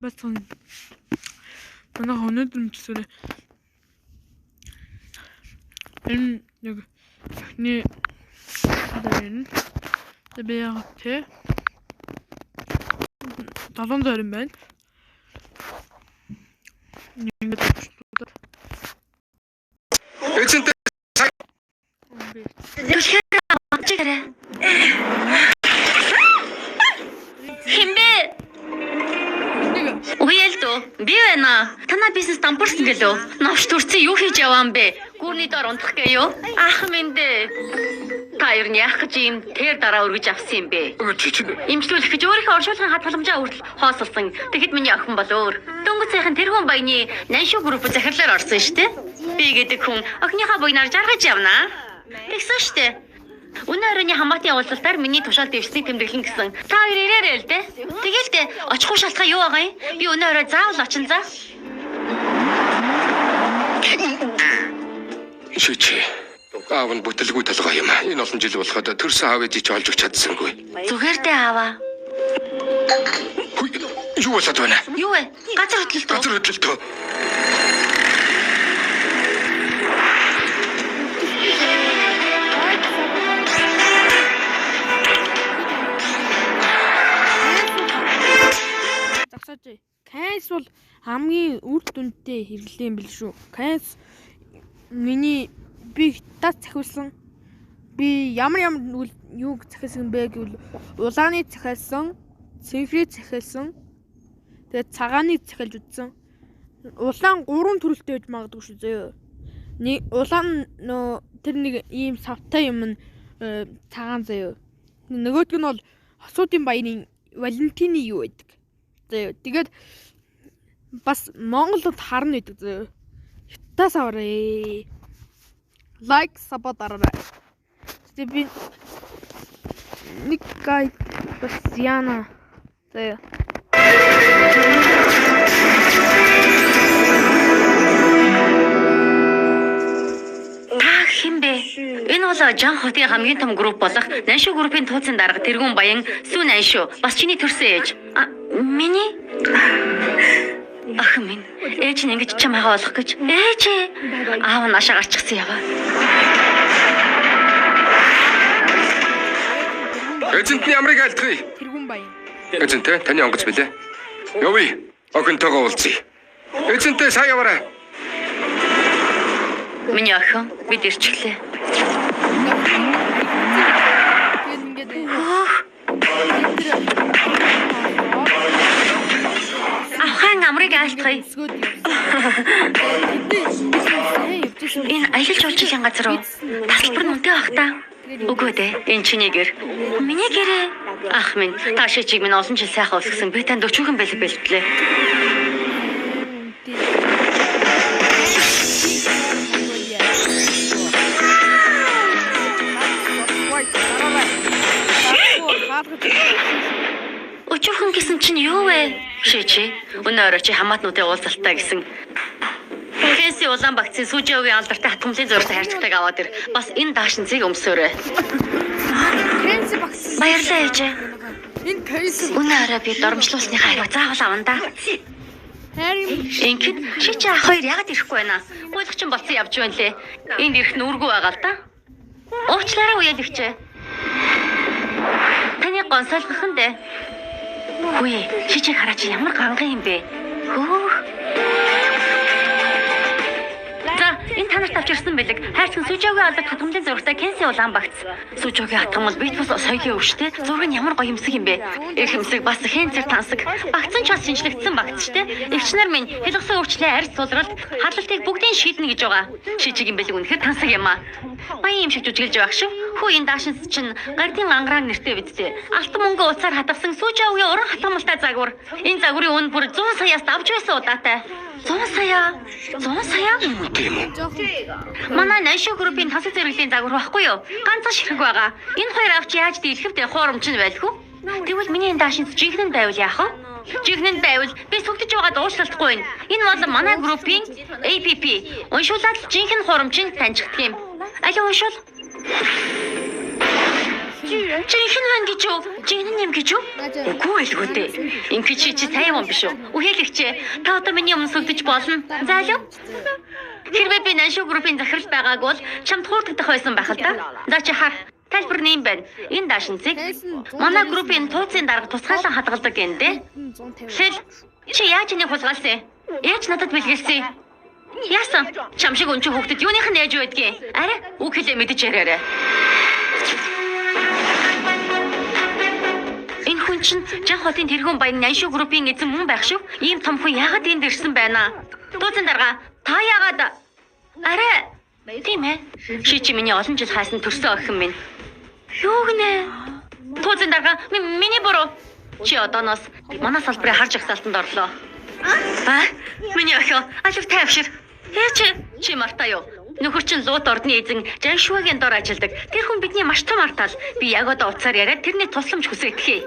Бацхан. Манай өнөөдөр мэдсэн. Энэ нэг эхний дэрэн. Би яг тэ 7 зорин байна. Ингээд төвчлүүд. Эзэнтэй Хинбэ? Уял дөө. Би байна. Танаа бизнес дампуурсан гэлөө. Новш төрсөн юу хийж яваа юм бэ? Гүрний доор унтах гээ юу? Ах минь дээ. Та ер нь яах гэж ийм тэр дараа өргөж авсан юм бэ? чи чинь Имжлүүлэх гэж өөрийнхөө оршуулгын хадгаламжаа хүртэл хоосолсон. Тэгэхэд миний охин бол өөр. Дөнгөж сайхан тэр хүн баяны Наншу групп захирлаар орсон шүү дээ. Би гэдэг хүн охиныхаа буйнаар жаргаж явна. Тэгсэн шүү дээ. Өнөө оройн хамаатын уулзалтаар миний тушаал дэвшнийг тэмдэглэн гэсэн. Та хоёр ирээрэй л дээ. Тэгэл дээ. Очихгүй шалтгаан юу байгаа юм? Би өнөө орой заавал очин за. шичи. Аав нь бүтэлгүй толгой юм. Энэ олон жил болоход төрсөн аав ээжийг ч олж өгч чадсангүй. Зүгээр дээ ааваа. Хүй, юу болоод байна? Юу вэ? Газар хөдлөлт үү? Газар хөдлөлт үү? Загсааж. Кайс бол хамгийн үр дүнтэй хэрэглээ юм бил шүү. Кайс миний би хятад захиулсан. Би ямар ямар юуг захиалсан бэ гэвэл улааны захиалсан, цэнхрийг захиалсан. Тэгээд цагааныг захиалж үзсэн. Улаан гурван төрөлтэй байж магадгүй шүү зөө. Нэг улаан нөө тэр нэг ийм савтай юм нь цагаан заяа. Нөгөөдг нь бол хосуудын баярын Валентины юу байдаг. Заяа. Тэгээд бас Монголд харна гэдэг заяа. Хятадаас аваарэ. Лайк, саб дараарай. Тэгээд би нэг гайд бас яана. Заяа. Та хэн бэ? Энэ бол Жан хотын хамгийн том групп болох Наншу группийн тууцын дарга Тэргүүн Баян Сүү Наншу. Бас чиний төрсөн ээж. А, миний охин минь. Ээж нь ингэж чамайгаа олох гэж. Ээж аав нь ашаа гарчихсан яваа. Эзэнтний амрыг айлтгая. Тэргүүн баян. Эзэнтэй таны онгоц билээ. Явъя. Охинтойгоо уулзъя. Эзэнтэй сайн яваарай. Миний охин бид ирчихлээ. Тэгээд ингээд Хөөх. Авхан амрыг айлтгая. өсгөөд явсан. Тэдний сайн явж байсан. Энэ аялал жуулчлалын газар уу? Тасалбар нь үнэтэй бах та. Үгүй дээ. Энэ чиний гэр. Миний гэрээ. Ах минь, та шичиг минь олон жил сайхан өсгсөн. Би танд өчүүхэн бэлэг бэлтлээ. Өчүүхэн гэсэн чинь юу вэ? Шичи, өнөө орой чи хамаатнуудын уулзалтаа гэсэн. Фэнси улаан багцын сүжээгийн алдартай хатгамлын зурагтай хайрцагтайг аваад ир. Бас энэ даашинцыг өмсөөрэй. Баярлалаа ээжээ. Энэ кейс Өнөө орой би доромжлуулсныхаа хариу заавал авна да. Ингээд шичи ах хоёр яагаад ирэхгүй байна? Гуйлгачин болцсон явж байна лээ. Энд ирэх нүргүй байгаа л да. Уучлаарай уяалагч. Таны гонсойлгох нь дээ. Хүү, шичиг хараач ямар ганган юм бэ? Хөөх. За, энэ та нарт авч ирсэн бэлэг. Хайрцаг сүжээгийн алдар хатгамлын зурагтай Кенси улаан багц. Сүжээгийн хатгамал бид бас соёлын өвчтэй. Зураг нь ямар гоё юмсэг юм бэ? Их юмсэг бас хэнцэр тансаг. Багцсан ч бас шинжлэгдсэн багц штэ. Эгчнэр минь хэлгсэн өөрчлөө арьс сулралт халалтыг бүгдийг шийднэ гэж байгаа. Шижигийн бэлэг үнэхээр тансаг юм аа. Баян юм шиг жүжиглэж байх шүү. Хүү энэ даашинс чинь гардын ангараан нэртэй бидтэй. Алтан мөнгө уцаар хатгасан сүжээгийн уран хатгамалтай загвар. Энэ загварын үн бүр 100 саяас давж байсан удаатай. 100 сая. 100 сая? Тийм үү? Манай Наншу группийн тансаг зэрэглэлийн загвар байхгүй юу? Ганцхан ширхэг байгаа. Энэ хоёр авч яаж дийлэх вэ? Хуурамч нь байлгүй. Тэгвэл миний энэ даашинз жинхэнэ байвал яах вэ? Жинхэнэ байвал би сүгдэж байгаа дуушлалтгүй байна. Энэ бол манай группийн APP. Уншуулаад л жинхэнэ хуурамч нь таньчихдаг юм. Алин уншуул. Жинхэнэ байна гэж юу? Жинхэнэ юм гэж юу? Үгүй байлгүй дээ. Ингээд чи сайн юм биш үү? Үхээлэгч та одоо миний өмнө сүлдэж болно. Заалуу. Хэрвээ би Наншу группийн захирал байгааг бол чамд хуурдагдах байсан байх л да. За чи хар. Тайлбар нь юм байна. Энэ даашинцыг манай группийн тууцын дарга тусгаалan хадгалдаг гэнэ дээ. 150. Хэл чи яаж энийг хулгайлсан? Яаж надад бэлгэлсэн? Яасан? Чам шиг өнчиг хүүхдэд юуных нь ээж байдгийг? Арай үг хэлээ мэдэж яриарай. Энэ хүн чинь Жан хотын тэргүүн баян Наншу группийн эзэн мөн байх шүү. Ийм том хүн яагаад энд ирсэн байна? Тууцын дарга та яагаад арай тийм ээ? Ши чи миний олон жил хайсан төрсөн охин минь. Юу гинэ? Тууцын дарга миний буруу. Чи одооноос манай салбарын харж агсаалтанд орлоо. Аа, миний охин алив тайвшир. Яа чи мартаа юу? Нөхөр чинь лууд ордны эзэн Жаншуагийн дор ажилладаг. Тэр хүн бидний маш том артаал. Би яг одоо утсаар яриад тэрний тусламж хүсэгдэхээ.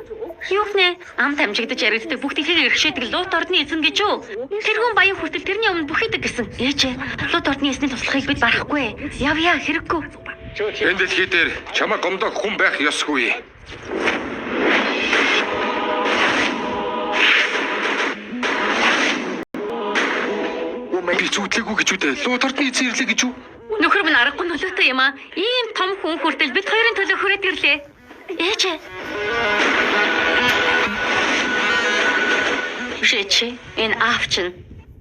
Юу гэнэ? Ам тамжигдаж яригддаг бүх дэлхийг эрхшээдэг лууд ордны эзэн гэж юу? Тэр хүн баян хүртэл тэрний өмнө бүхийдэг гэсэн. Ээжээ, лууд ордны эзний туслахыг бид барахгүй. Явъя, хэрэггүй. Энэ дэлхий дээр чамайг гомдох хүн байх ёсгүй. Би зүудлээгүй гэж үү дээ. Лууд ордны эзэн ирлээ гэж үү? Нөхөр минь аргагүй нөлөөтэй юм аа. Ийм том хүн хүртэл бид хоёрын төлөө хүрээд ирлээ. Ээжээ. Шээчи, энэ аав чинь.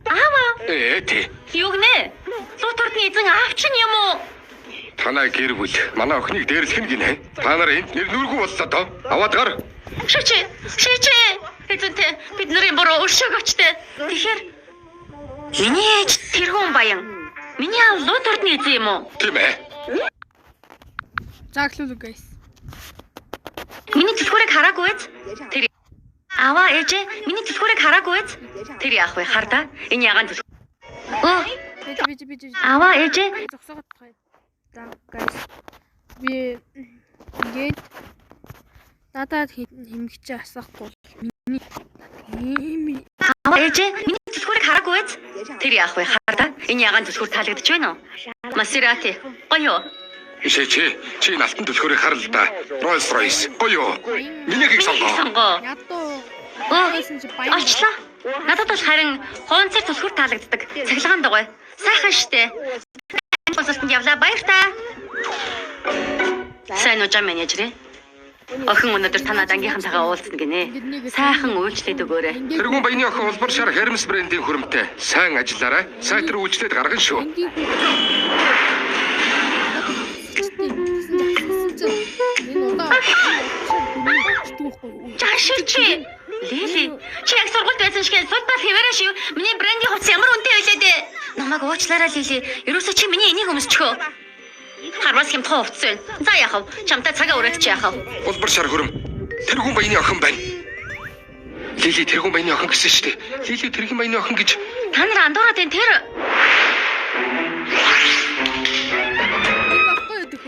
Аава, Ээ тий. юу гинэ? Лууд ордны эзэн аав чинь юм уу? Танай гэр бүл манай охиныг дээрлэх нь гинэ. Та нар энд нэр нүргүй боллоо доо. Аваад гар. Шээчи, шээчи. Эзэнтэй бид нарын буруу өршөөгөөчтэй. Тэгэхээр миний ээж тэрхүүн баян. Миний аав лууд ордны эзэн юм уу? Тийм ээ. За эхлүүлээ guys. Миний түлхүүрийг хараагүй биз? Тэр аваа ээжээ миний түлхүүрийг хараагүй биз? Тэр яах вэ? Хар да. Энэ ягаан түлхүүр. Өө, Би би аваа ээжээ зогсоогод тахъя. За guys. Би ингээд надад хэмгч асахгүй миний ийм аваа ээжээ миний түлхүүрийг хараагүй биз? Тэр яах вэ? Хар да. Энэ ягаан түлхүүр таалагдж байна уу? Масерати. Гоё. Шээчи, чи энэ алтан түлхүүрийг хар л да. Rolls Royce. Гоё. Минийхийг Минийхийг сонгоо. сонгоо. ядуу Өө, байсан чи баян. Олчлоо. Надад бол харин хуунцэр түлхүүр таалагддаг. Цахилгаан дугуй. Сайхан штэ. Консультанд явлаа. Баяр та. Сайн уу жам менежер ээ? Охин өнөөдөр танад ангийнхантайгаа уулзна гинэ. Сайхан үйлчлээд өгөөрэй. Тэргүүн баяны охин улбар шар Hermes брендийн хөрөмтэй. Сайн ажиллаарай. Сайтар үйлчлээд гаргана шүү. Энгийн хүн. Энэ удаа Жаширчи. Лили, чи яг сургуульд байсан шиг сулбал хэвээрээ шив. Миний брендийн хувцас ямар үнэтэй байлээ дээ. Намайг уучлаарай Лили. Ерөөсөө чи миний энийг өмсчихөө. Харвас хямдхан хувцас байна. За яах вэ? Чамтай цагаа өрөөд чи яах вэ? Улбар шар хөрөм. Тэргүүн баяны охин байна. Лили тэргүүн баяны охин гэсэн шүү дээ. Лили тэргүүн баяны охин гэж Та нар андуураад энэ тэр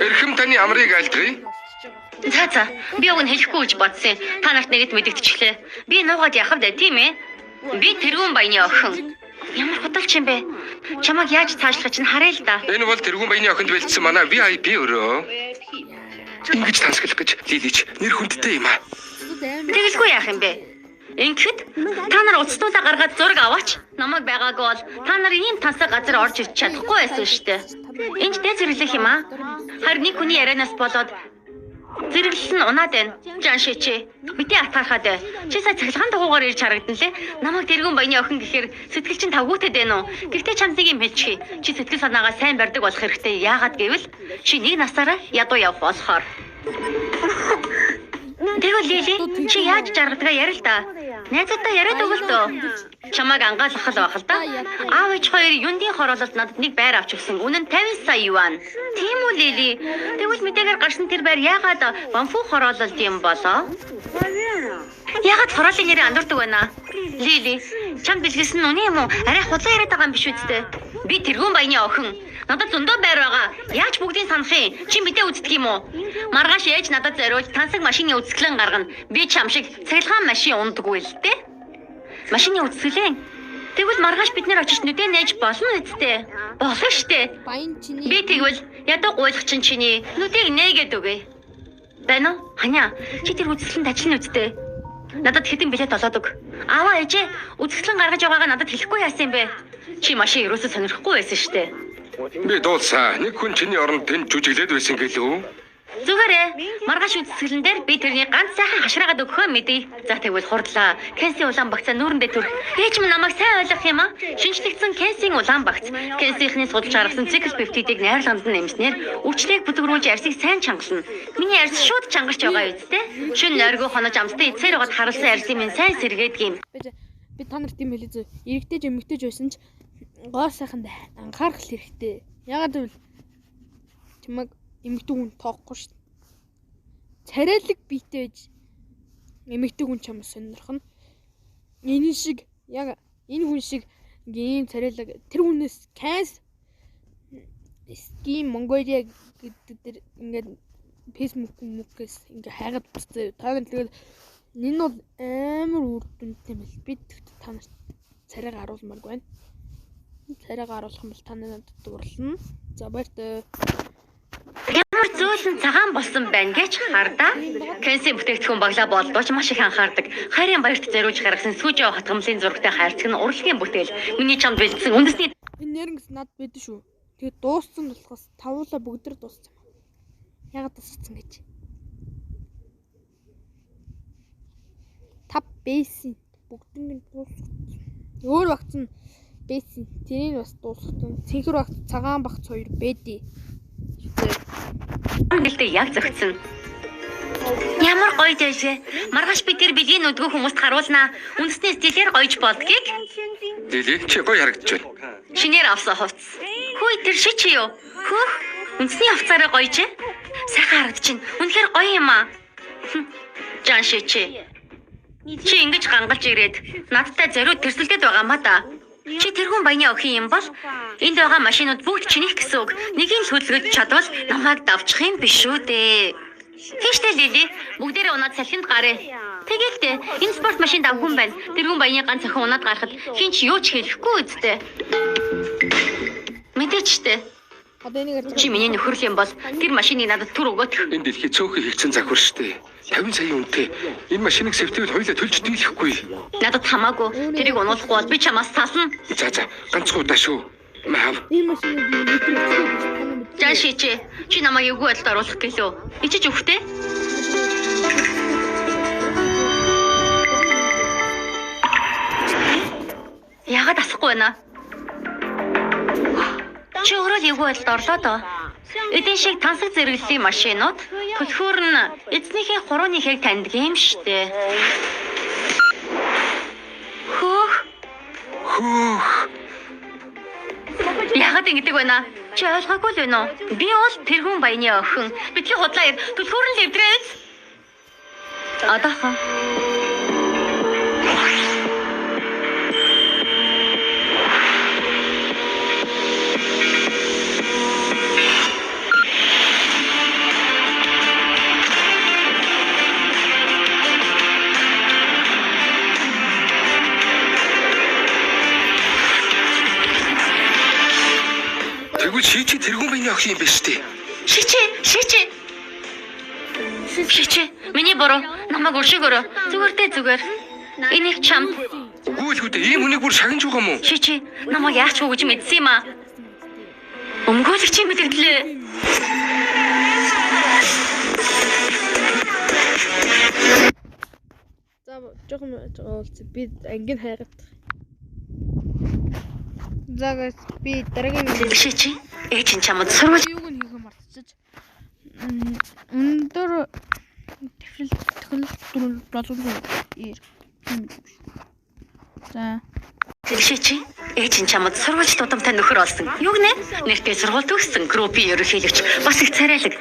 эрхэм таны амрыг айлтгая. За за, би уг нь хэлэхгүй гэж бодсон. Та нарт нэгэд мэдэгдчихлээ. Би нуугаад яхав дээ, тийм ээ? Би тэргүүн баяны охин. Ямар худалч юм бэ? Чамайг яаж цаашлах чинь харъя л да. Энэ бол тэргүүн баяны охинд бэлдсэн манай VIP өрөө. Ингэж тансаглах гэж Лилич нэр хүндтэй юм аа. Тэгэлгүй яах юм бэ? Ингэхэд та нар уцтуулаа гаргаад зураг аваач. Намайг байгаагүй бол та нар ийм тансаг газар орж ирч чадахгүй байсан шүү дээ. Энд дэ зэрэглэх юм аа. Харин нэг хүний ярианаас болоод зэрэглэл нь унаад байна. Жан шичээ. Битээ атаархаад бай. Чи сая цахилгаан дугуугаар ирж харагдан лээ. Намайг тэргүүн баяны охин гэхээр сэтгэл чинь тавгүйтэй дээ нүү. Гэхдээ чамд нэг юм хэлчихье. Чи сэтгэл санаагаа сайн барьдаг болох хэрэгтэй. Яагаад гэвэл чи нэг насаараа ядуу явах болохоор. Тэгвэл Лили, чи яаж жаргадгаа ярил л да. Найзуудаа яриад өгөл дөө. Чамайг ангаалах л байх л да. Аав ээж хоёр юндын хороололд надад нэг байр авч өгсөн. Үнэн нь 50 сая юан. Тийм үү Лили? Тэгвэл мэдээгээр гарсан тэр байр яагаад Бамфу хороололд юм болоо? Яагаад хорооллын нэрийг андуурдаг байна? Лили, чамд бэлгэлсэн нь үнэн юм уу? Арай худлаа яриад байгаа юм биш үсттэй. Би тэргүүн баяны охин. Надад зөндөө байр байгаа. Яаж бүгдийг санах юм? Чи мэдээ үздэг юм уу? Маргааш ээж надад зориулж тансаг машины үзэсгэлэн гаргана. Би чам шиг цахилгаан машин ундаггүй л дээ. Машины үзэсгэлэн. Тэгвэл маргааш бид нэр очиж нүдээ нээж болно үсттэй. Болно штэ. Баян чиний Би тэгвэл ядуу гуйлах чинь чиний нүдийг нээгээд өгье. Байна уу? Ханя, чи тэр үзэсгэлэнт ажиллана үсттэй. Надад хэдэн билет олоод өг. Аваа ээжээ, үзэсгэлэн гаргаж байгаагаа надад хэлэхгүй яасан юм бэ? Чи машин ерөөсөө сонирхгүй байсан штэ. Би дуулсаа. Нэг хүн чиний оронд тэнд жүжиглээд байсан гэлөө. Зүгээрээ. Маргааш үзэсгэлэн дээр би тэрний ганц сайхан хашраагаад өгөхөө мэдье. За тэгвэл хурдлаа. Кенсийн улаан багцаа нүүрэндээ төрх. Ээж минь намайг сайн ойлгох юм аа. Шинжлэгдсэн Кенсийн улаан багц. Кенсийнхний судалж гаргасан цикл пептидийг найрлаганд нь нэмснээр өвчлийг бүдгэрүүлж арьсыг сайн чангална. Миний арьс шууд чангарч байгаа үсттэй. Шөнө нойргүй хонож амттай эцсээр байгаад харалсан арьсыг минь сайн сэргээдэг юм. Би та нарт юм хэлээ зөө. Эрэгтэй эмэгтэй байсан ч гоо сайханд анхаарах хэрэгтэй. Ягаад гэвэл чамайг эмэгтэй хүн тоохгүй шүү дээ. Царайлаг биетэй байж эмэгтэй хүн чамайг сонирхно. Энэ шиг яг энэ хүн шиг ийм царайлаг тэр хүнээс Кэнс Skin Mongolia гэдэг дээр ингээд Facebook мөкөөс ингээ хайгаад үзсэн. Та нар тэгэл энэ бол амар үр дүнтэй юм бэл. Би тэгт та нарт царайг харуулмааргүй байна. Царайг харуулах юм бол та нар надад дурлана. За баяртай. Ямар зөөлөн цагаан болсон байна гэж хардаа. Кенсийн бүтээгдэхүүн баглаа болдооч маш их анхаардаг. Хайрын баярт зориулж гаргасан сүжээ хатгамлын зурагтай хайрцаг нь урлагийн бүтээл. Миний чамд бэлдсэн үндэсний энэ нэрнгэс над байдэн шүү. Тэгээд дууссан болохоос тавуулаа бүгд төр дууссан юм. Ягаад дууссан гэж. Тав бэсэн бүгднийг дууссан. Өөр багц нь бэсэн. Тэрийг бас дуусгасан. Цэнхэр багц, цагаан багц хоёр бэдий. Бэлдээ яг зөгцсөн. Ямар гоё дэжээ. Маргааш би тэр бэлгийн нүдгүү хүмүүст харуулнаа. Үндэсний стилээр гоёж болдгийг. Лили, чи гоё харагдаж байна. Шинээр авсан хувцас. Хүй тэр ши чи юу? Хөөх. Үндэсний хувцаараа гоёж. Сайхан харагдаж байна. Үнэхээр гоё юм аа. Жан ши чи. Чи ингэж гангалж ирээд надтай зориуд тэрсэлдээд байгаа маа да. Чи тэрхүүн баяны охин юм бол энд байгаа машинууд бүгд чинийх гэсэн үг. Нэгийг л хөдөлгөж чадвал намайг давчих юм биш үү дээ. Тийштэй Лили, бүгдээрээ унаад салхинд гарыг. Тэгэл дээ. Энэ спорт машин давхун байна. Тэрхүүн баяны ганц охин унаад гарахад хин ч юу ч хэлэхгүй үсттэй. Мэдээч штэ. Одоо энийг Чи миний нөхөрл юм бол тэр машиныг надад түр өгөөд. Энэ дэлхий цөөхөн хийгдсэн захвар штэ. 50 сая үнэтэй. Энэ машиныг сэвтэвэл хоёлаа төлж дийлэхгүй. Надад хамаагүй. Тэрийг унуулахгүй бол би чамаас сална. За за, ганцхан удаа шүү. Маав. Энэ машиныг би мэдрэгчтэй гэж та нар мэдээ. Жан шичээ. Чи намайг эвгүй байдалд оруулах гэлөө. Ичиж өгөх те. Яагаад асахгүй байна? Чи өөрөө л эвгүй байдалд орлоо доо. Эдийн шиг тансаг зэрэглэлийн машинууд түлхүүр нь эзнийхээ хурууны хэрэг таньдаг юм штэ. Хөөх. Хөөх. Яагаад ингэдэг байна? Чи ойлгоогүй л байна уу? Би бол тэрхүүн баяны охин. Битгий худлаа яв. Түлхүүр нь левдрээ. Одоохон. Тэгвэл ши чи тэрхүүн баяны охин юм биш үү? Шичээ, шичээ. Шичээ, миний буруу. Намайг өршөөгөөрэй. Зүгээр дээ зүгээр. Энийг чамд. Үгүй л хүүдээ, ийм хүнийг бүр шагнаж байгаа юм уу? Шичээ, намайг яах ч үгүй гэж мэдсэн юм аа. Өмгөөлөгчийн мэдэгдлээ. За жоохон уулз би ангийн хайгаад. За guys би дараагийн Шичээ, ээж нь чамд сурвалж юуг нь хийх юм мартчих. Өндөр төвшил технологи дөрөв боломжтой. За Шичээ, ээж нь чамд сурвалж тудамтай нөхөр олсон. Юу гинэ? Нэртэй сургууль төгссөн группийн ерөнхийлөгч бас их царайлаг.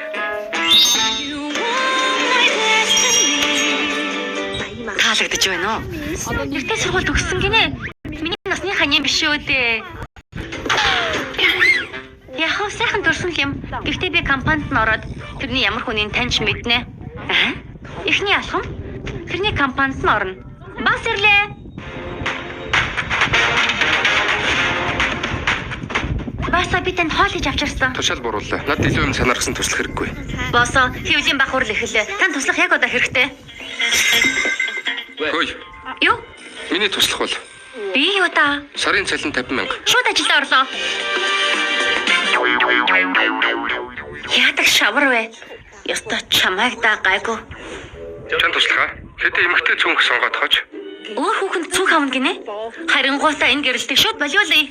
Таалагдж байна уу? Нэртэй сургууль төгссөн гинэ. Миний насны хань юм биш үү дээ. Яг хөө сайхан төрсөн юм. Гэхдээ би компанид нь ороод тэрний ямар хүнийг таньж мэднэ. Аа? Эхний алхам тэрний компанид нь орно. Бас ирлээ. Босоо, би танд хоол хийж авчирсан. Тушаал бурууллаа. Надад илүү юм санаархсан туслах хэрэггүй. Босоо, хэвлийн баг хурал эхэллээ. Танд туслах яг одоо хэрэгтэй. Хөөе. Юу? Миний туслах бол Би юу та? сарын цалин 50,000. Шууд ажилдаа орлоо. Яадаг шавар вэ? Ёстой чамайг да гайгүй. Чам туслах аа? Хэдэн эмэгтэй цүнх сонгоод хож. Өөр хүүхэнд цүнх авна гинэ? Харингуудаа энэ гэрэлтийг шууд болиулъя.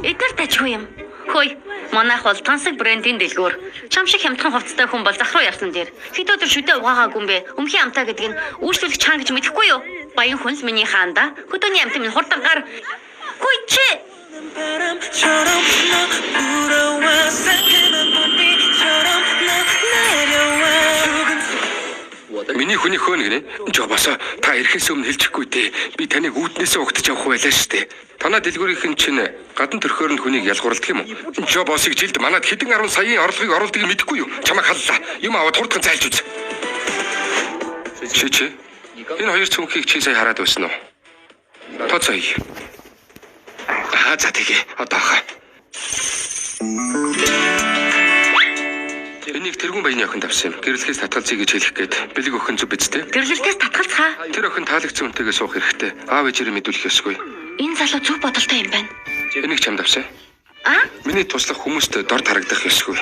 Эднэр тажгүй юм. Хөөе, манайх бол тансаг брендийн дэлгүүр. Чам шиг хямдхан хувцастай хүн бол зах руу явсан дээр. Хэд өдөр шүдэ угаагаагүй юм бэ? Өмхийн амтаа гэдэг нь үйлчлүүлэгч хаан гэж мэдэхгүй юу? Баян хүн л миний хаан да. Хөдөөний амт минь хурдан гар. Хөөе чи! 바람처럼 너 불어와 상큼한 봄비처럼 너 내려와 조금 Миний хүний хөөн гинэ. Жобосоо та ирэхээс өмнө хэлчихгүй дээ. Би таныг үүднээсээ угтаж явах байлаа шүү дээ. Танаа дэлгүүрийнхэн чинь гадна төрхөөр нь хүнийг ялгуурлах юм уу? Жобосыг жилд манад хэдэн 10 саяын орлогыг оруулдгийг мэдэхгүй юу? Чамайг халлаа. Юм аваад хурдхан зайлж үз. Чи. Энэ хоёр цүнхийг чи сая хараад байсан уу? Тооцоо хий. Аа за тэгээ. Одоо хаа. Энийг тэргүүн баяны охинд авсан юм. Гэрлэхээс татгалзъя гэж хэлэх гээд бэлэг охин зүг биз дээ. Гэрлэлтээс татгалцгаа. Тэр охин таалагдсан хүнтэйгээ суух хэрэгтэй. Аав ээжээрээ мэдүүлэх ёсгүй. Энэ залуу зөв бодолтой юм байна. Энийг чамд авсан. А? Миний туслах хүмүүст дорд харагдах ёсгүй.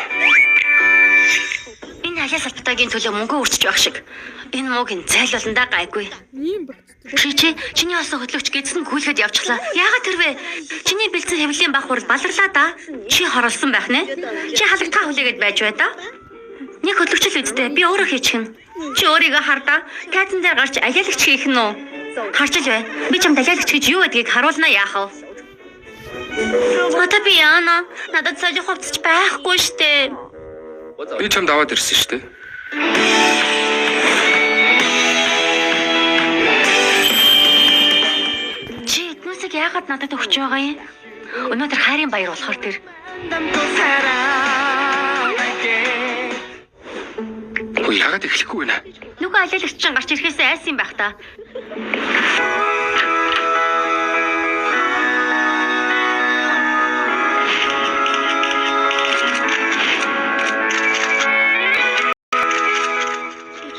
Энэ халиа салбатаагийн төлөө мөнгө өрчөж байх шиг. Энэ мууг нь зайлууландаа гайгүй. Ийм багцтай. Чи чиний олсон хөдлөгч гидсэн гүйлгээд явчихлаа. Яагаад тэр вэ? Чиний бэлдсэн хэвлэлийн баг хурал баларлаа да. Чи хоролсон байх нэ. Чи халагдгаа хүлээгээд байж бай да. Нэг хөдлөгч л үсттэй. Би өөрөө хийчихнэ. Чи өөрийгөө хардаа. Тайзан дээр гарч алиалагч хийх нь үү? Харж л бай. Би чамд алиалагч гэж юу гэдгийг харуулна яах вэ? Одоо би яана? Надад солих хувцас байхгүй штэ. Би чамд аваад ирсэн шүү дээ. Чи эднүсийг яагаад надад өгч байгаа юм? Өнөөдөр хайрын баяр болохоор тэр. 담고 사랑할게 Үгүй яагаад эхлэхгүй вэ? Нөгөө алиалагч чинь гарч ирэхээс айсан юм байх та.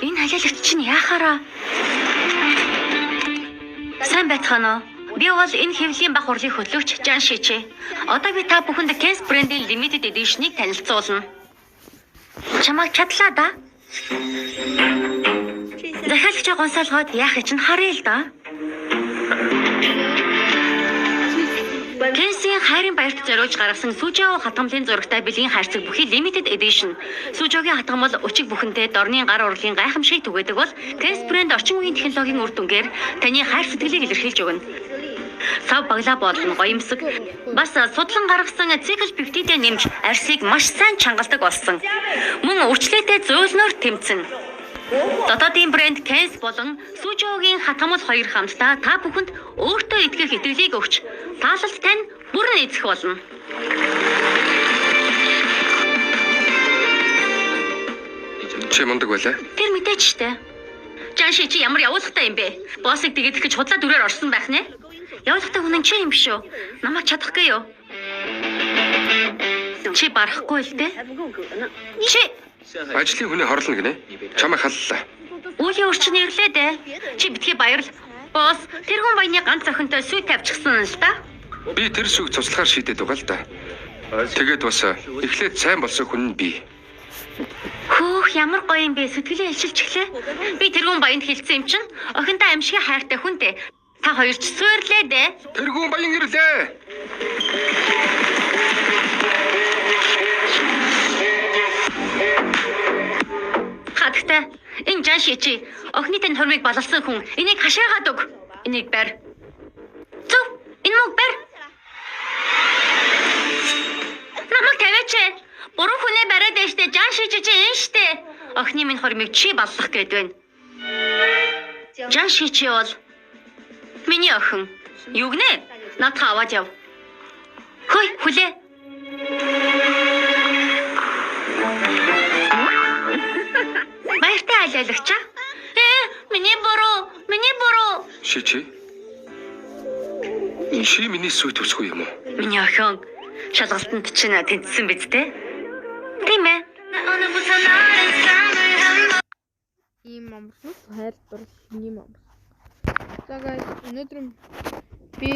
Энэ халиалагч чинь яхаараа? Сайн байцгаана уу? Би бол энэ хэвлэлийн баг хурлын хөтлөгч Жан Шичи. Одоо би та бүхэнд Kens брендийн limited edition-ыг танилцуулна. Чамайг чадлаа да. Захиалагчаа гонсоолгоод яах чинь харъя л да. Кенсийн хайрын баярт зориулж гаргасан Сүжао хатгамлын зурагтай бэлгийн хайрцаг бүхий limited edition. Сүжогийн хатгамал өчиг бүхэнтэй дорны гар урлын гайхамшиг түгээдэг бол Кенс брэнд орчин үеийн технологийн үр дүнгээр таны хайр сэтгэлийг илэрхийлж өгнө. Сав баглаа бодол нь гоёмсог. Бас судлан гаргасан цикл пептидээ нэмж арьсыг маш сайн чангалдаг болсон. Мөн үрчлээтэй зөөлнөөр тэмцэн. Дотоодын брэнд Kens болон Сүжогийн хатгамал хоёр хамтдаа та бүхэнд өөртөө итгэх итгэлийг өгч таалалт тань бүрэн эзэх болно. Чи мундаг байлаа. Тэр мэдээч штэ. Жан ши чи ямар явуулгатай юм бэ? Боссыг тэгээд гэж худлаа дүрээр орсон байх нэ. Явуулгатай хүн нь чи юм биш үү? Намайг чадахгүй юу? Чи барахгүй л дээ. Чи Ажлын хүний хорлоно гинэ. Чамайг халлаа. үеийн өрчин ирлээ дээ. Чи битгий баярл. Босс, тэр хүн баяны ганц охинтой сүй тавьчихсан л да. Би тэр сүг цуцлахаар шийдээд байгаа л да. Тэгээд бас эхлээд сайн болсон хүн нь би. Хөөх ямар гоё юм бэ? Сэтгэлээ илчилчихлээ. Би тэргүүн баянд хэлсэн юм чинь охинтой амьшгийн хайртай хүнтэй. Та хоёр ч сүйрлээ дээ. Тэргүүн баян ирлээ. Хатагтай. Энэ жан шичи. Охины тань хурмыг балалсан хүн. Энийг хашаагаад өг. Энийг барь. Зөв. Энэ мөг барь. Намайг тавиач. Буруу хүнээ бариад байна штэ. Жан шичи чи энэ штэ. Охины минь хурмыг чи баллах гээд байна. Жан шичи бол миний охин. Юу гинэ? Наадхаа аваад яв. Хөөе, хүлээ. Баяртай алиалагчаа. Миний буруу, миний буруу. Шичи. Чи миний сүй төсгүй юм уу? Миний охин. Шалгалтанд чинь тэнцсэн биз дээ? Тийм ээ. Ийм амарсан хайр дурлал ийм амарсан. За guys, өнөөдөр би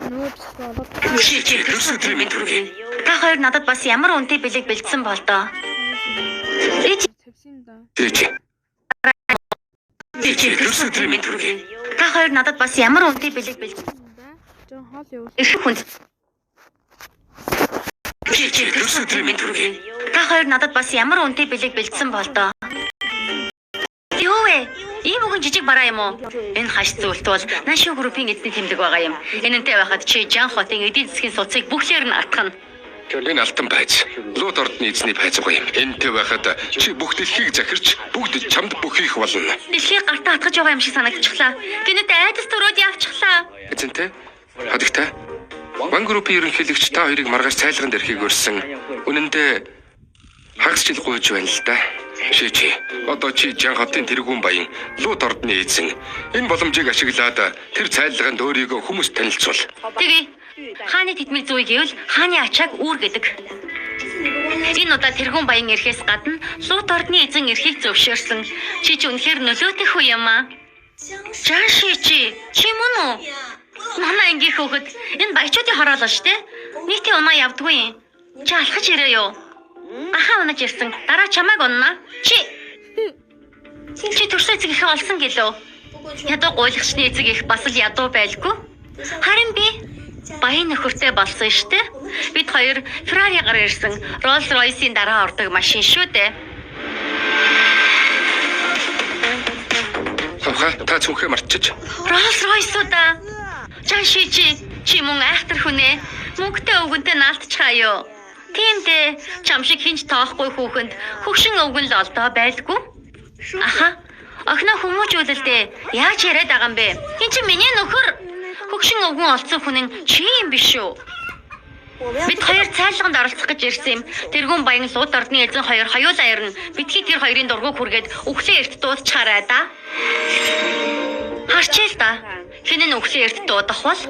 нөгөө бичлэг олоод Чи Төрсөн өдрийн мэнд хүргэе. Та хоёр надад бас ямар үнэтэй бэлэг бэлдсэн бол доо. Ич тавьсан юм да. Чи. чи Төрсөн өдрийн мэнд хүргэе. Та хоёр надад бас ямар үнэтэй бэлэг бэлдсэн. Да. Жон хоол явуул. Эрх хүнд Чи төрсөн өдрийн мэнд хүргэе. Та хоёр надад бас ямар үнэтэй бэлэг бэлдсэн бол доо. Юу вэ? Ийм үгэн жижиг бараа юм уу? Энэ хаш зүйлт бол Нашу группийн эзний тэмдэг байгаа юм. Энэнтэй байхад чи Жан хотын эдийн засгийн суцыг бүхлээр нь атгана. Энэ алтан пайз. Лууд ордны эзний пайзгаа юм. Энтэй байхад чи бүх дэлхийг захирч бүгд чамд бөхийх болно. Дэлхийг гартаа атгаж байгаа юм шиг санагдчихлаа. Гэнэт айдас төрөөд явчихлаа. Эзэнтэй хадагтай. Ван группийн ерөнхийлөгч та хоёрыг маргааш цайлганд ирэхийг өрсөн. Үнэн дээр хагас жил гуйж байна л да. Шичи. Одоо чи Жан хотын тэргүүн баян Лууд ордны эзэн. Энэ боломжийг ашиглаад тэр цайлганд өөрийгөө хүмүүст танилцуул. Тэгээ хааны тэдмэл зүй гэвэл хааны ачааг үүр гэдэг. Энэ удаа тэргүүн баян ирэхээс гадна Лут ордны эзэн ирэхийг зөвшөөрсөн. Чи ч үнэхээр нөлөөтэй хүү юм аа. Жан шичи, чи мөн үү? Манай ангийн хөөхөд энэ баячуудын хороолол штэ. Нийтийн унаа явдгүй юм. Чи алхаж ирээ юу? Ахаа унаж ирсэн. Дараа чамайг унна. Чи Чи төрсөн эцэг ихээ олсон гэлөө. Ядуу гуйлагчны эцэг их бас л ядуу байлгүй. Харин би баян нөхөртэй болсон штэ. Бид хоёр Ферраригаар ирсэн. Rolls Royce-ийн дараа ордог машин шүү дээ. Хавха та цүнхээ мартчих. Rolls Royce-уда. Жан шичи чи мөн айхтар хүн ээ. Мөнгөтэй өвгөнтэй наалтчихаа юу. Тийм дээ. Чам шиг хинч тоохгүй хүүхэнд хөгшин өвгөн л олдоо байлгүй. Аха. Охиноо хүмүүжүүлэл дээ. Яаж яриад байгаа юм бэ? Эн чи миний нөхөр. Хөгшин өвгөн олдсон хүн нь чи юм биш үү? Бид хоёр цайлганд оролцох гэж ирсэн юм. Тэргүүн баян лууд ордны эзэн хоёр хоёулаа ирнэ. Битгий тэр хоёрын дургуг хүргээд өглөө эрт дуудчихаарай да. Харчээ л да. Хэн нь өглөө эрт дуудах бол?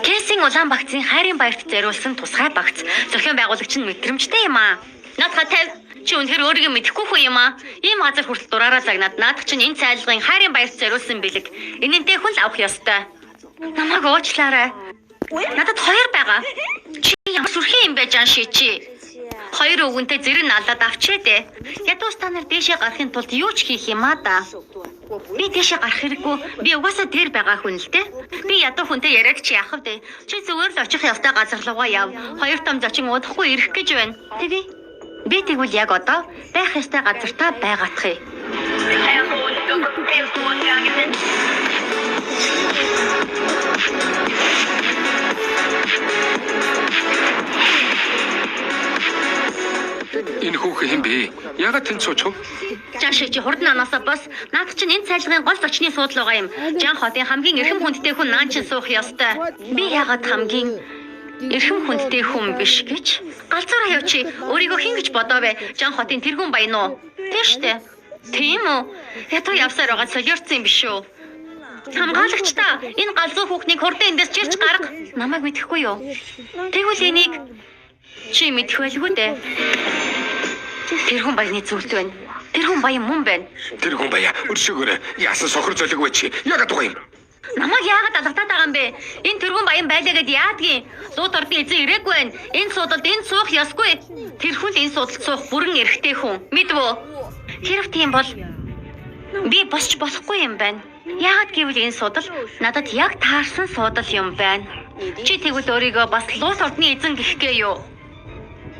Кэсийн улаан багцын хайрын баярт зориулсан тусгай багц. Зохион байгуулагч нь мэдрэмжтэй юм аа. Наадха тавь. Чи үнэхээр өөрийгөө мэдэхгүй хүн юм аа. Ийм газар хүртэл дураараа загнаад наадах чинь энэ цайлгын хайрын баярт зориулсан бэлэг. Энэнтэй хүн л авах ёстой. Намайг уучлаарай. Надад хоёр байгаа. Чи ямар сүрхий юм бэ Жан ши чи? Хоёр өвгөнтэй зэрэг налаад авчээ дээ. Ядуус та нар дээшээ гарахын тулд юу ч хийх юм аа да. Би дээшээ гарах хэрэггүй. Би угаасаа дээр байгаа хүн л дээ. Би ядуу хүнтэй яриад чи яах вэ? Чи зүгээр л очих ёстой газар руугаа яв. Хоёр том зочин удахгүй ирэх гэж байна. Тэгье. Би тэгвэл яг одоо байх ёстой газартаа байгаадах юм. Энэ хүүхэн хэн бэ? Яагаад тэнд сууж вэ? Жан ши чи хурдан анаасаа бос. Наадах чинь энэ цайлгын гол зочны суудал байгаа юм. Жан хотын хамгийн эрхэм хүндтэй хүн наан чинь суух ёстой. Би яагаад хамгийн эрхэм хүндтэй хүн биш гэж? Галзуураа яв чи өөрийгөө хэн гэж бодоо вэ? Жан хотын тэргүүн баян уу? Тийм штэ. Тийм үү? Ядуу явсаар байгаа солиорцсон юм биш үү? Хамгаалагч та энэ галзуу хүүхнийг хурдан эндээс чирч гарга. Намайг мэдэхгүй юу? Тэгвэл энийг чи мэдэх байлгүй дээ. Тэр хүн баяны зүйлт байна. Тэр хүн баян мөн байна. Тэр хүн баяа өршөөгөөрэй. Яасан сохор золиг вэ чи? Яагаад байгаа юм? Намайг яагаад алгадаад байгаа юм бэ? Энэ тэргүүн баян байлаа гэд яадгийн? Лууд ордны эзэн ирээгүй байна. Энэ суудалд энд суух ёсгүй. Тэр хүн л энэ суудалд суух бүрэн эрхтэй хүн. Мэдв үү? Хэрв тийм бол би босч болохгүй юм байна. Яагаад гэвэл энэ судал надад яг таарсан судал юм байна. Чи тэгвэл өөрийгөө бас луус ордны эзэн гэх гээ юу?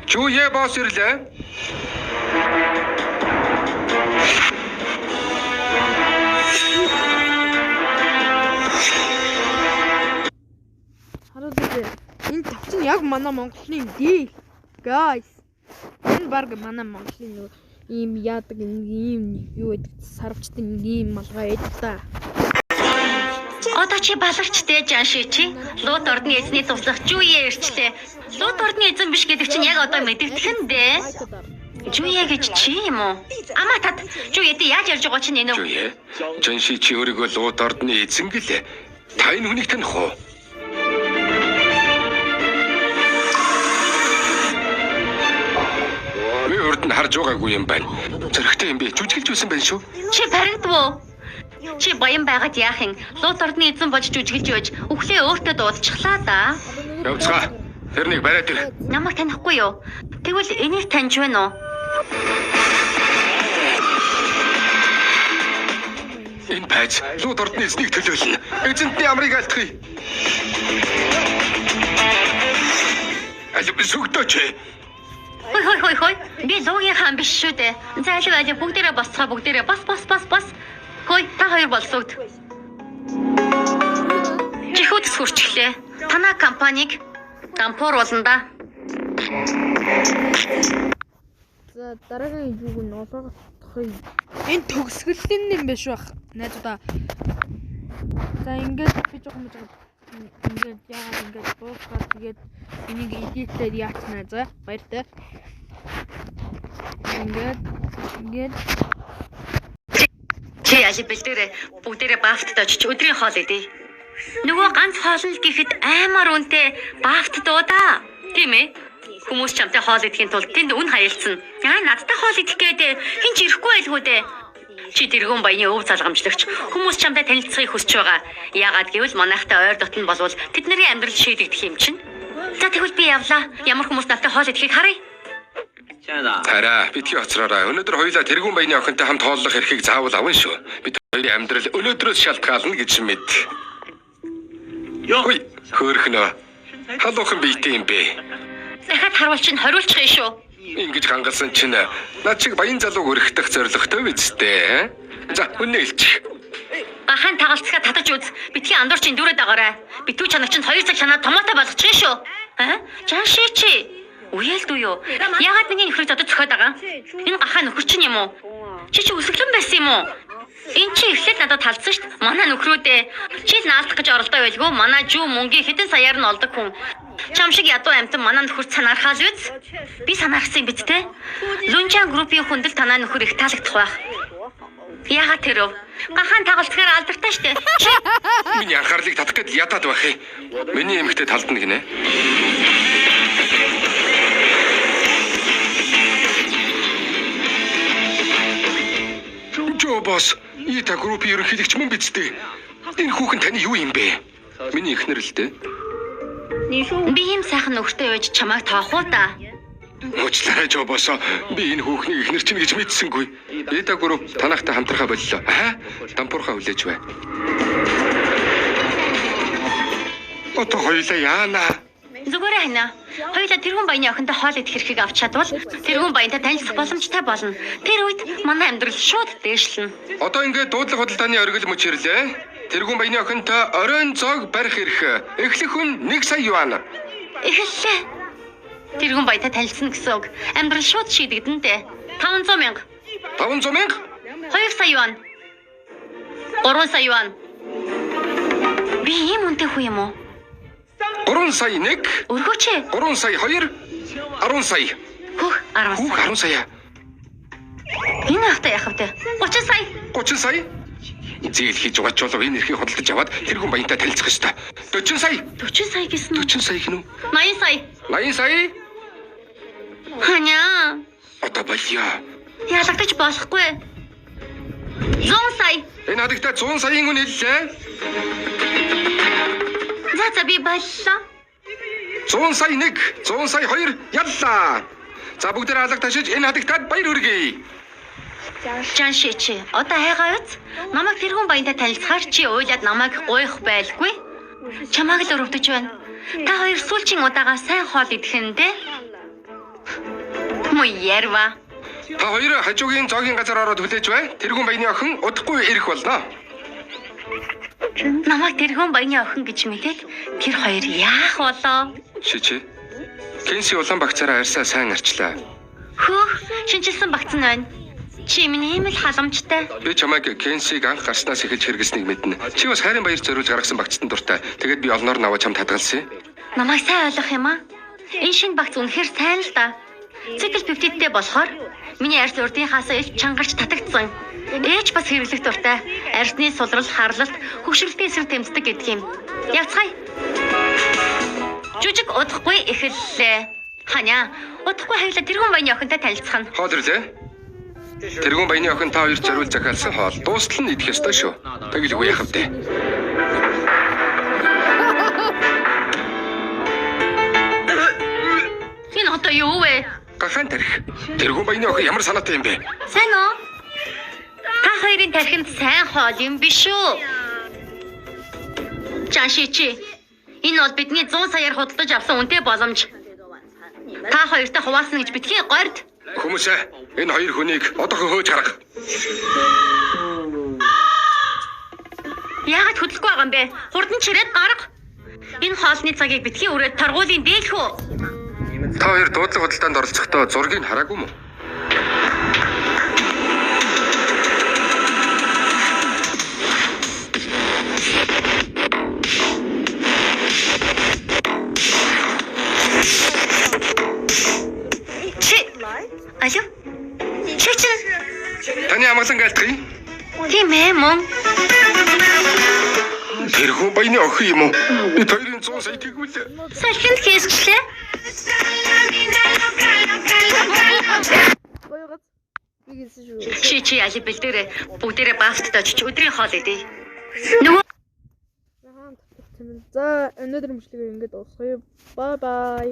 Чүүе босс ирлээ. Хараад үзье. Энэ товч нь яг манай Монголын дийл. Guys. Энэ баг манай Монголын нөгөө ийм яадаг ийм юу гэдэг сарвчтай нэг ийм малгай байдаг та. Одоо чи баларч дээ Жанши чи. Лууд ордны эзний туслах Жуе ирчлээ. Лууд ордны эзэн биш гэдэг чинь яг одоо мэдэгдэх нь дээ. Жуе гэж чи юм уу? Амаа тат. Жуе тий яаж ярьж байгаа чинь энэ үү? Чүүе. Жанши чи өөрийгөө лууд ордны эзэн гэлээ. Та энэ хүнийг таних уу? Би урд нь харж байгаагүй юм байна. Зөрөгтэй юм би. Жүжиглж байсан байх шүү. Чи баригдав уу? Чи баян байгаад яах юм? Лууд ордны эзэн болж жүжиглж байж үхлээ өөртөө дуудчихлаа да. Явцгаа. Тэрнийг бариад ир. Намайг танихгүй юу? Тэгвэл энийг таньж байна уу? Энэ пайз лууд ордны эзнийг төлөөлнө. Эзэнтний амрыг айлтгая. Аль би сүгдөөч. Хой хой хой хой. Би луугийн хаан биш шүү дээ. За алив алив бүгдээрээ босцоо бүгдээрээ бас бас бас бас. Хой та хоёр болсогд. Чихүүд сүрчлээ. Танаа компаниг дампууруулна да. За дараагийн юуг нь олгох энэ төгсгөлийн юм биш байх. Найзуудаа. За ингээд би жоохон ингээд яагаад ингээд дуусгаад тэгээд энийг эдитлээд яачнаа за баяртай. Ингээд ингээд Чи аль бэлдээрээ бүгдээрээ бафтд очиж өдрийн хоол идэ. Нөгөө ганц хоол нь л гэхэд аймаар үнэтэй бафтд удаа. Тийм ээ? Хүмүүс чамтай хоол идэхин тулд тэнд үн хаялцсан. Аа надтай хоол идэх гээд хэн ч ирэхгүй байлгүй дээ. Чи тэргүүн баяны өв залгамжлагч хүмүүс чамтай танилцахыг хүсэж байгаа. Яагаад гэвэл манайхтай ойр дотн болвол тэдний амьдрал шийдэгдэх юм чинь. За тэгвэл би явлаа. Ямар хүмүүс надтай хоол идэхийг харъя. Тараа битгий хоцроорой. Өнөөдөр хоёулаа тэргүүн баяны охинтой хамт хооллох эрхийг заавал авна шүү. Бид хоёрын амьдрал өнөөдрөөс шалтгаална гэж мэд. Хөөе, хөөрхнөө. Халуухан биетэй юм бэ. Дахиад харуул чинь хориулчих юм шүү. Ингэж гангалсан чинь над шиг баян залууг өргөтөх зорилготой биз дээ. За, үнэ илчих. Гахаан тагалцгаа татаж үз. Битгий андуурч эндүүрээд агаарай. Битүү чанар чинь 2 цаг чанаа томото болгочих юм шүү. Аа? Жан ши чи. Үеэл дүү юу? Яагаад миний нөхрийг зодож цохиод байгаа? Энэ гахаа нөхөр чинь юм уу? Чи чи өсөглөн байсан юм уу? Эн чи эхлээд надад талдсан шүү дээ. Манай нөхрүүдээ чи л наалдах гэж оролдоо байлгүй. Манай жүү мөнгийн хэдэн саяар нь олдог хүн. Чам шиг ядуу амьтан манай нөхөр санаархаал үз. Би санаархсан юм биз дээ. Лүнжан группийн хүндэл танаа нөхөр их таалагдах байх. Яагаад тэрв? Гахаан тагалцгаар алдартай штэ. Чи Миний анхаарлыг татах гээд ядаад байх юм. Миний эмэгтэй талдна гинэ. Жо босс, Ита группийн ерөнхийлөгч мөн биз дээ. Энэ хүүхэн таны юу юм бэ? Миний эхнэр л дээ. би ийм сайхан нөхөртэй байж чамайг тоох уу да? Уучлаарай Жо босс. Би энэ хүүхнийг эхнэр чинь гэж мэдсэнгүй. Ита групп танахтай хамтрахаа боллоо. Аа, дампуурхаа хүлээж бай. Одоо хоёулаа яана? Зүгээрээ хана. Хоёулаа тэрхүүн баяны охинтой хоол идэх эрхийг авч чадвал тэрхүүн баянтай танилцах боломжтой болно. Тэр үед манай амьдрал шууд дээшлэнэ. Одоо ингээд дуудлага худалдааны оргил мөч ирлээ. Тэргүүн баяны охинтой оройн зоог барих эрх. Эхлэх хүн 1 сая юан. Эхэллээ. Тэрхүүн баянтай танилцсан гэсэн үг. Амьдрал шууд шийдэгдэн дээ. 500 мянга, 500 мянга. 2 сая юан. 3 сая юан. Би ийм үнэтэй хүн юм уу? 3 сая 1, Өргөөч. 3 сая 2, 10 сая. Хөөх 10 Хүүх сая. 10 сая. Энэ хавта яах вэ? 30 сая. 30 сая. Зээл хийж байгаа ч болов энэ эрхийг худалдаж аваад тэрхүүн баянтай танилцах ёстой. 40 сая. 40 сая гэсэн үү? 40 сая гинүү? 80 сая. 80 сая. Ханя. Одоо болёо. Ялагдаж болохгүй. 100 сая. Энэ хадагтай 100 саяын үн хэллээ. За за би боллоо. 100 сая 1, 100 сая 2, яллаа. За бүгдээр алга ташиж энэ хадагтад баяр хүргэе. Жан шичи. Одоо хайгаа үз. Намайг тэрхүүн баянтай танилцахаар чи уйлаад намайг гуйх байлгүй. Чамайг л өрөвдөж байна. Та хоёр сүүлчийн удаага сайн хоол идэх нь дээ. Муу ярва. Та хоёр хажуугийн зоогийн газар ороод хүлээж бай. Тэрхүүн баяны охин удахгүй ирэх болно. Намайг тэрхүүн баяны охин гэж мэдээд тэр хоёр яах болоо? Шичи. Кенси улаан багцаараа арьсаа сайн арчлаа. Хөөх, шинжилсэн багц нь байна. Чи минь ийм л халамжтай. Би чамайг Кенсиг анх гарснаас эхэлж хэрэглэснийг мэднэ. Чи бас хайрын баяр зориулж гаргасан багцтан дуртай. Тэгээд би олноор наваа чамд хадгалсан. Намайг сайн ойлгох юм аа? Энэ шинэ багц үнэхээр сайн л да. Цикл пептидтэй болохоор Миний арьс урдынхаасаа ил чангарч татагдсан. Ээж бас хэрэглэх дуртай. Арьсны сулрал, харлалт, хөгшөрлөлтийн эсрэг тэмцдэг гэдэг юм. Явцгаая. Жүжиг удахгүй эхэллээ. Ханя, удахгүй хоёулаа тэргүүн баяны охинтой танилцах нь. Хоол ирлээ. Тэргүүн баяны охин та хоёрт зориулж захиалсан хоол дуустал нь идэх ёстой шүү. Тэгэлгүй яах вэ? Энэ одоо юу вэ? Гахаан тарих. Тэргүүн баяны охин ямар санаатай юм бэ? Сайн уу? Та хоёрын тархинд сайн хоол юм биш үү? Жан чи. Энэ бол бидний 100 саяар худалдаж авсан үнэтэй боломж. Та хоёртой хуваалцна гэж битгий горд. Хүмүүсээ энэ хоёр хүнийг одоохон хөөж гарга. Яагаад хөдлөхгүй байгаа юм бэ? Хурдан чирээд гарга. Энэ хоолны цагийг битгий үрээд торгуулийн дээлхүү. Та хоёр дуудлага худалдаанд оролцохдоо зургийг хараагүй юм уу? Чи. Алё? Чи чинь Таны амгалан айлтгая. тийм ээ мөн. Тэрхүү баяны охин юм уу? Бид хоёрын 100 сая тэгвэл Салхинд хийсчлээ. Гоё гац. Би хэлсэн шүү. Чи али бэлдээрээ бүгдээрээ бафтад очиж өдрийн хоол идэ. Нөгөө За өнөөдөр мөчлөгийг ингээд дуусгая. Bye bye.